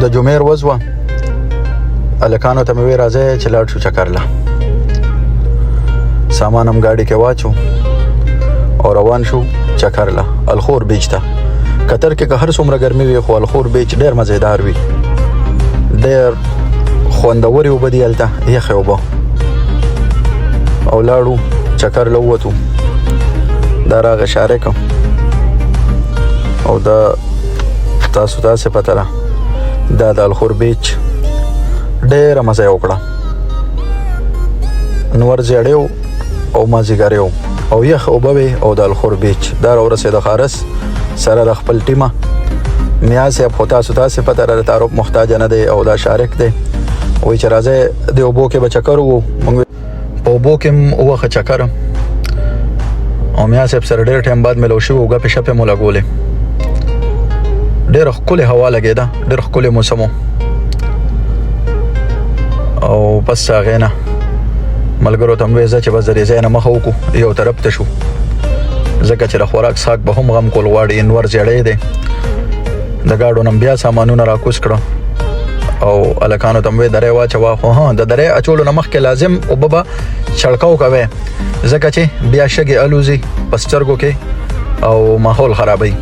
د جمعې ورځ وه، هلکانو ته مې وی راځئ چې لاړ شو چکر له. سامان هم ګاډي کې واچو او روان شو چکر له الخور بیچ ته. قطر کې که هر څومره ګرمي وي، خو الخور بیچ ډېر مزیدار وي، ډېر خوندورې اوبه دي هلته، یخې اوبه. او لاړو چکر له ووتو. دا راغی شارک او دا تاسو تاسې پته ده، دا د الخور بیچ. ډېره مزه یې وکړه. نور زیړی و او مازیګری و او یخ اوبه وې او د الخور بیچ. دا راورسېده خارس سره د خپل ټیمه. میا صاحب خو تاسو تاسې پته ده، د تعارف محتاج نه دی. او دا شارک دی. وایي چې راځئ د اوبو کې به چکر وو. موږ په اوبو کې هم ووخه چکر او میا صاحب سره ډېر ټایم بعد ملو شوو، ګپې شپې مو لګولې. ډېره ښکلې هوا لګېده، ډېر ښکلی موسم و. او پس هغې نه ملګرو ته مې وویل چې بس د دې ځای نه مخه وکړو، یو طرف ته شو، ځکه چې د خوراک څښاک به هم غم کول غواړي. انور زیړی دی. د ګاډو نه بیا سامانونه راکوز کړه او هلکانو ته مې وویل درې واچوه. خو ها، د درې اچولو نه مخکې لازم اوبه به چړکاو کوی، ځکه چې بیا شګې الوزي په سترګو کې او ماحول خرابوي.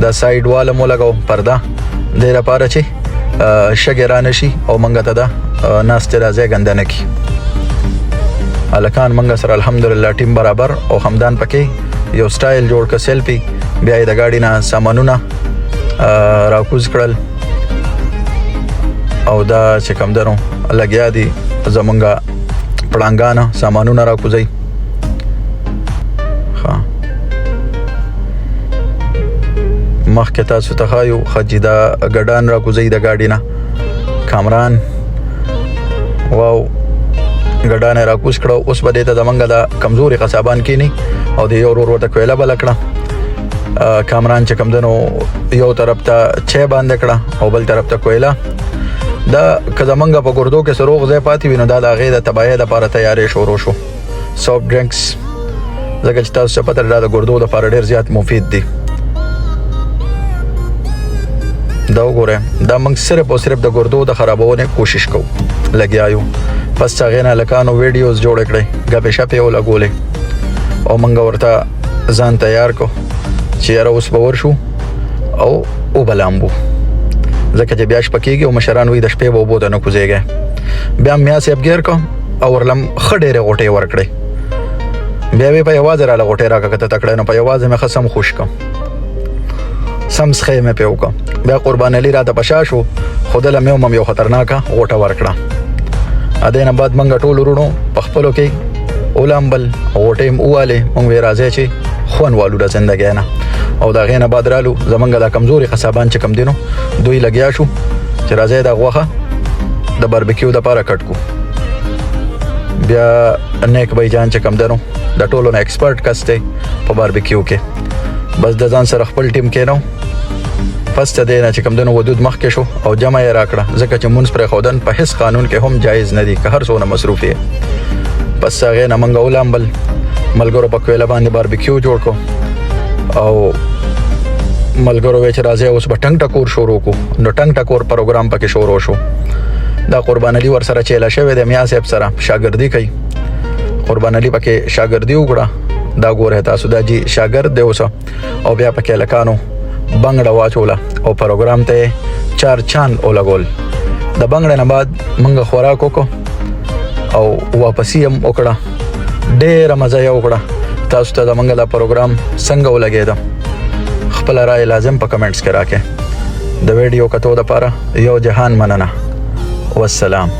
د سایډ واله مو لګاو پرده، دې لپاره چې شګې را نشي او منګه ته دا ناستې راځي ګنده نه کړي. هلکان منګه سره الحمدلله ټیم برابر او همدان پکې یو سټایل جوړ که سیلفي. بیا یې د ګاډي نه سامانونه راکوز کړل او دا چې کم درو لګیا دي زمونږه پړانګانه سامانونه راکوزي. ښه، مخکې تاسو ته ښایو خجی دا ګډان راکوزي د ګاډي نه. کامران واو ګډان راکوز کړو. اوس به دې ته زمونږ د کمزوري قصابان کینی او د یو ورور ورته کویله بل کړه. کامران چې کم دنو یو طرف ته چای باندې کړه او بل طرف ته کویله. دا که زمونږ په ګردو کې سروغ ځای پاتې وي، نو دا د هغې د تباهۍ دپاره تیارې شروع شو. سافټ ډرنکس، ځکه چې تاسو ته پته ده، دا د ګردو دپاره ډېر زیات مفید دي. دا وګوره، دا موږ صرف او صرف د ګردو د خرابونې کوشش کوو، لګیا یو. پس هغې نه هلکانو ویډیوز جوړې کړې، ګپې شپې ولګولې او موږ ورته ځان تیار کو چې یاره اوس به ورشو او وبه لامبو، ځکه چې بیا شپه کېږي او مشران وایي د شپې به اوبو ته نه کوزېږی. بیا میا صاحب ګیر کو او ورلم ښه ډېرې غوټې ورکړې. بیا وی په یوازې راله غوټې راکړه که ته تکړه. نو په یوازې مې ښه سم خوش کړم، سم سخی مې پې وکړ. بیا قربان علي راته په شا شو، خو دله مې هم یو خطرناکه غوټه ورکړه. ا دې نه بعد موږ ټول وروڼو په خپلو کې ولامبل، غوټې هم ووالې. موږ وی راځئ چې خوند والو د زندګۍ نه. او د هغې نه بعد رالو زمونږ دا کمزوري قصابان چې کوم دي، نو دوی لګیا شو چې راځئ دا غوښه د باربیکیو دپاره کټ کو. بیا نیک بای جان چې کوم دی، نو د ټولو نه ایکسپرټ کس دی په باربیکیو کې. بس د ځان سره خپل ټیم کېنو. پس ته دی نه چې کوم دنو ودود مخکې شو او جمع یې راکړه، ځکه چې مونځ پرېښودن په هیڅ قانون کې هم جایز نه دی، که هر څونه مصروف یې. پس هغې نه موږ ولامبل، ملګرو په کویله باندې باربیکیو جوړ کو او ملګرو وی چې راځي اوس به ټنګ ټکور شروع کو. نو ټنګ ټکور پروګرام پکې شروع شو. دا قربان علي ورسره چیله شوی دی، میا صاحب سره شاګردي کوي. قربان علي پکې شاګردي وکړه. دا ګوره تاسو، دا جی شاګرد دی اوس. او بیا پکې لکانو بنګړه واچوله او پروګرام ته چار چاند ولګول. د بنګړې نه بعد موږ خوراک وکړو او واپسی هم وکړه، ډېره مزه یې وکړه. تاسو ته زمونږ دا پروګرام څنګه ولګېده؟ خپله رائے لازم په کمنټس کې راکړئ. د ویډیو کتو دپاره یو جهان مننه. والسلام.